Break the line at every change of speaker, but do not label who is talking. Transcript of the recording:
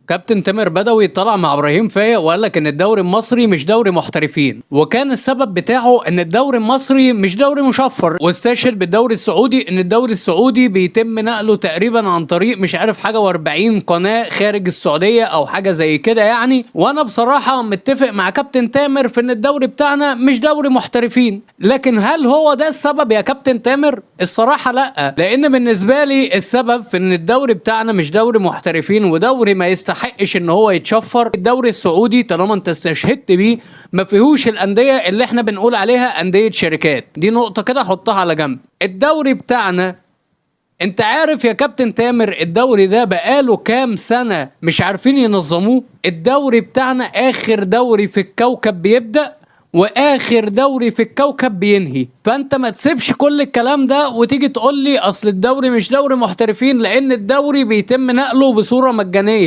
كابتن تامر بدوي طلع مع ابراهيم فايق وقال لك ان الدوري المصري مش دوري محترفين، وكان السبب بتاعه ان الدوري المصري مش دوري مشفر، واستشهد بالدوري السعودي ان الدوري السعودي بيتم نقله تقريبا عن طريق مش عارف حاجة و40 قناة خارج السعودية او حاجة زي كده يعني. وانا بصراحة متفق مع كابتن تامر في ان الدوري بتاعنا مش دوري محترفين، لكن هل هو ده السبب يا كابتن تامر؟ الصراحة لا، لان بالنسبة لي السبب في ان الدوري بتاعنا مش دوري محترفين ودوري ما يستحقش ان هو يتشفر، الدوري السعودي طالما انت استشهدت بيه ما فيهوش الاندية اللي احنا بنقول عليها اندية شركات. دي نقطة كده حطها على جنب. الدوري بتاعنا انت عارف يا كابتن تامر الدوري ده بقاله كام سنة مش عارفين ينظموه؟ الدوري بتاعنا اخر دوري في الكوكب بيبدأ واخر دوري في الكوكب بينهي، فانت ما تسيبش كل الكلام ده وتيجي تقول لي اصل الدوري مش دوري محترفين، لان الدوري بيتم نقله بصورة مجانية.